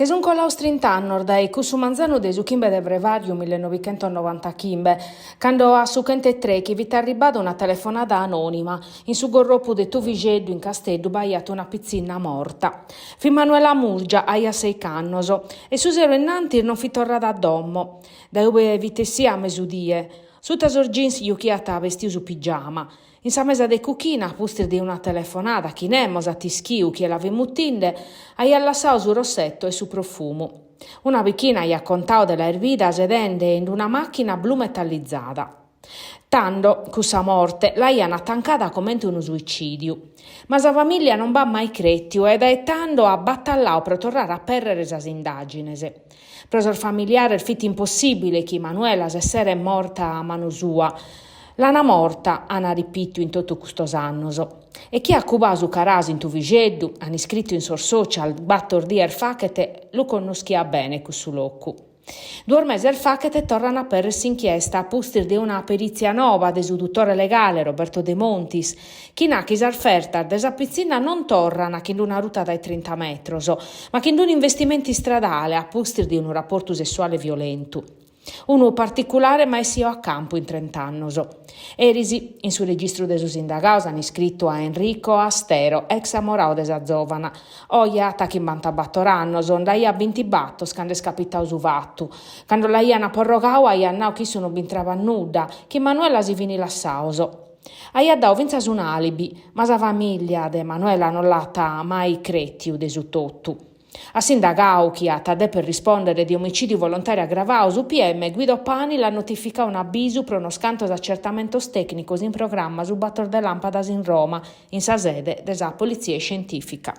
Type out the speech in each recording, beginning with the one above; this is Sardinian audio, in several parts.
Che sun colaos trint'annos dae cussu manzanu de su chimbe de frevàriu millenovichentosnovantachimbe, cando a su chent'e trechi fit arribbada una telefonada anònima, in su gorropu de Tuvixeddu in Casteddu b'aiat una pitzinna morta. Fit Manuela Murgia, aiat seich'annos, e su sero innantis non fit torrada a domo, dae ube fit essia a mesudie. Suta sos jeans juchiat bestiu su pigiama. In sa mesa de cuchina, a pustis de una telefonada chi nemos at ischiu chie la fit mutinde, aiat lassau su rossetto e su profumu. Una bichina aiat contau de l'aer bida sedende in una màchina blu metallizada. Tando, cussa morte l'aian tancada comente unu suicìdiu. Ma sa famìllia non b'at mai crètiu e dae tando at batallau pro torrare a apèrrere sas indàgines. Pro sos familiares fit impossìbile chi Manuela s'esseret morta a manu sua. L'ana morta, ana ripìtiu in totu custos annos. E chie at cubau su carasu in Tuvixeddu, an iscritu in sos social bator dies fachet, lu connoschiat bene cussu locu. Duos meses fachet torran a aperrer s'inchiesta a pustis de una perìtzia noba de su dutore legale Roberto Demontis, chi nat chi sas fertas de sa pitzinna non torran chin una ruta dae trinta metros, ma chin unu investimentu istradale a pustis de unu raportu sessuale violentu. Unu particulare mai essiu a campu in trent'annos. Eris, in su registru de sos indagaos an iscritu a Enrico Astero, ex amorau de sa zòvana. Oje at chimbantabator annos, nd'aiat bintibator cando est capitau su fatu. Cando l'aian porrogau aiat nau chi issu non b'intrabat nudda, chin Manuela si fin lassaos. Aiat dau fintzas un'àlibi, ma sa famìllia de Manuela non l'at mai crètiu de su totu. A s'indagau chi at a deper rispòndere de omicìdiu volontàriu agravau, su PM Guido Pani l'at notificau un'abisu pro unos cantos acertamentos tècnicos in programma su bator de làmpadas in Roma, in sa sede de sa Politzia Iscientìfica.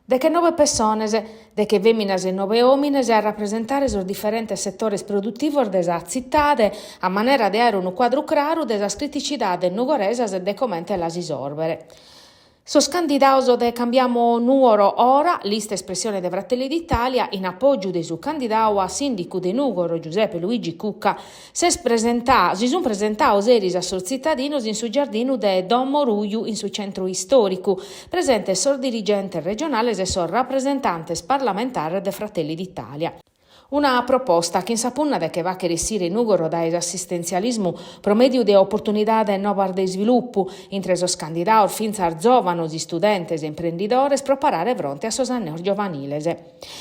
Dechenobe pessones, deche fèminas e nobe òmines a rapresentare sos diferentes setores produtivos de sa tzitade a manera de àere unu cuadru craru de sas criticidades nugoresas e de comente las isòrbere. Sos candidados de Cambiamo Nuoro Ora, lista espressione de Fratelli d'Italia, in apògiu de su candidadu a sìndicu de Nùgoro Giuseppe Luigi Cucca, S'est presentà, si sunt presentados eris a sos tzitadinos in su giardinu de Domo Ruju in su centru istòricu, presentes sos dirigentes regionales e sos rapresentantes parlamentares de Fratelli d'Italia. Una proposta chin sa punna de che fàghere essire Nùgoro dae s'assistentzialismu pro mèdiu de oportunidades novas de isvilupu, intre sos candidados fintzas zòvanos, istudentes e imprendidores pro parare fronte a sos anneos giovaniles.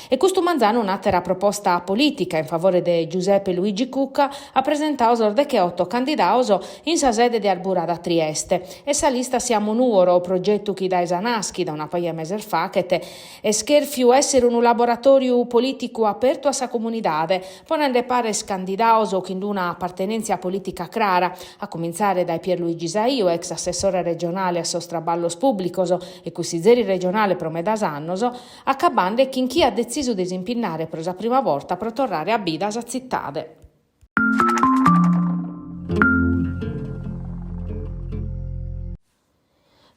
E custu manzanu un'àtera proposta polìtica in favore de Giuseppe Luigi Cucca at presentadu sos decheoto candidados in sa sede de Arburada Trieste e sa lista Siamo Nuoro, progetu chi dae sa nàschida una paja 'e meses faghet est chèrfiu èssere unu laboratòriu polìticu apertu a sa comunidade, ponende pares candidados chin una apartenèntzia polìtica crara, a cumintzare dae Pierluigi Saiu, ex assessore regionale a sos traballos pùblicos e cussizeri regionale pro medas annos, acabande chin chie at detzisu de s'impinnare pro sa prima borta pro torrare a bida sa tzitade.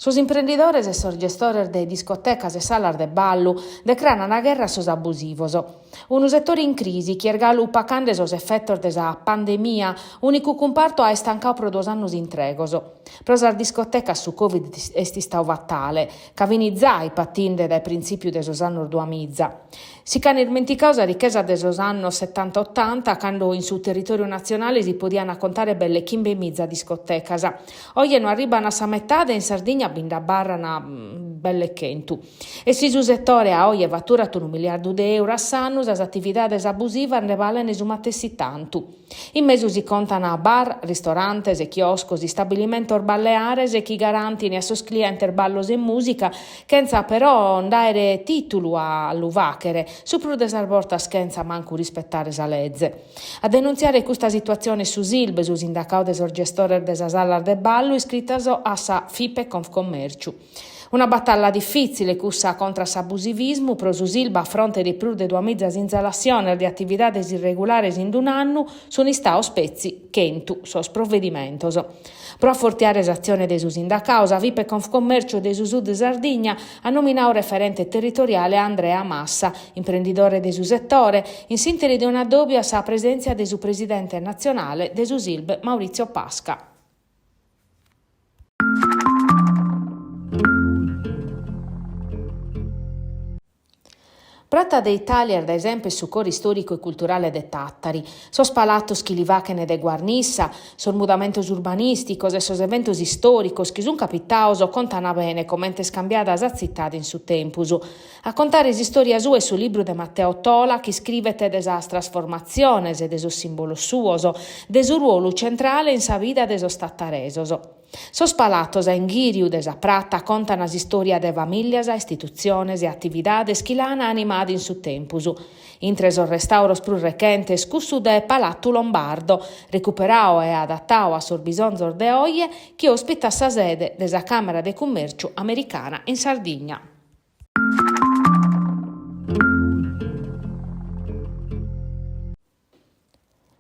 Sos imprendidores e sos gestores de discotecas e salas de ballu decraran gherra a sos abusivos. Unu setore in crisi chi est galu pacande sos efetos de sa pandemia, ùnicu cumpartu a aer tancadu pro duos annos intregos. Pro sas discotecas su Covid est istadu fatale, ca fin zai patinde dae printzìpiu de sos annos duamiza. Si ch'an ismenticadu sa richesa de sos annos setanta-otanta, cando in su territòriu natzionale si podian contare belle chimbemiza discotecas. Oje no arriban a sa metade e in Sardigna bi nd'abarran belle chentu. E si su setore a oje faturat unu miliardu de euro a s'annu, sas atividades abusivas nde balen su matessi tantu. In mesu si contan bar, ristorantes, chioscos, istabilimentos balleares chi garantin a sos clientes ballos e mùsica, chentza però nd'àere tìtulu a lu fàghere, su prus de sas bortas chentza mancu rispetare sa leze. A denuntziare custa situatzione su SILB, su sindacadu de sos gestores de sas salas de ballu iscritas a sa Fipe Confcommerciu. Una batalla difìtzile cussa contra s'abusivismu pro su SILB a fronte de prus de duamiza sinzalassiones de atividades irregulares in un'annu sunt istados petzi chentu sos provedimentos. Pro afortiare s'atzione de su sindacadu sa Fipe Confcommercio de su Sud Sardigna at nominadu referente territoriale a Andrea Massa, imprendidore de su setore, in s'ìnteri de un'addòbiu a sa presèntzia de su presidente natzionale de su SILB Maurizio Pasca. Prata de Itàlia est dae semper su coro istòricu e culturale de Tàtari. Sos palatos chi li faghent de guarnissa, sos mudamentos urbanìsticos e sos eventos istòricos chi sunt capitados contant bene comente est cambiada sa tzitade in su tempus. A contare s'istòria sua est su libru de Matteo Tola chi iscrivet de sas trasformatziones de sos sìmbolos suos, de su ruolu centrale in sa vida de sos tataresos. Sos palatos a inghìriu de sa prata contan s'istòria de famìllias, istitutziones e atividades chi l'an animada in su tempus. Intre sos restauros prus rechentes cussu de Palatu Lombardo, recuperadu e adatadu a sos bisonzos de oje, chi ospitat sa sede de sa Càmera de Cummèrciu americana in Sardigna.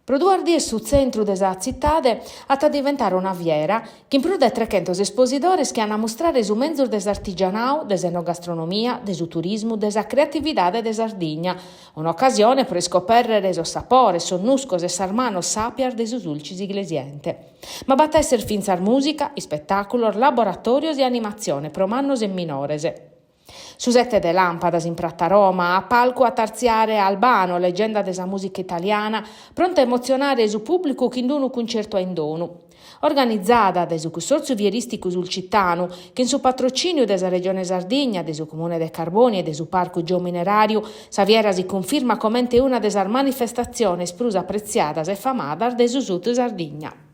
Pro duas dies su tzentru de sa tzitade at a diventare una fiera chin prus de trechentos esposidores chi an a mustrare su menzus de s'artigianadu, de s'enogastronomia, de su turismu, de sa creatividade de Sardigna. Un'ocasione pro iscopèrrere sos sapores, sos nuscos e sas manos sàpias de su Sulcis Iglesiente. Ma b'at a èssere fintzas mùsica, ispetàculos, laboratòrios e animatzione pro mannos e minores. Su sete de làmpadas in Prata Roma, a palcu at a artziare Al Bano, legenda de sa mùsica italiana, prontu a emotzionare su pùblicu chin unu cuncertu a indonu. Organizada dae su Cussòrtziu Fierìsticu Sulcitanu, chin su patrocìniu de sa Regione Sardigna, de su Comune de Carbònia e de su Parcu Geomineràriu, sa fiera si cunfirmat comente una de sas manifestatziones prus apretziadas e famadas de su Sud Sardigna.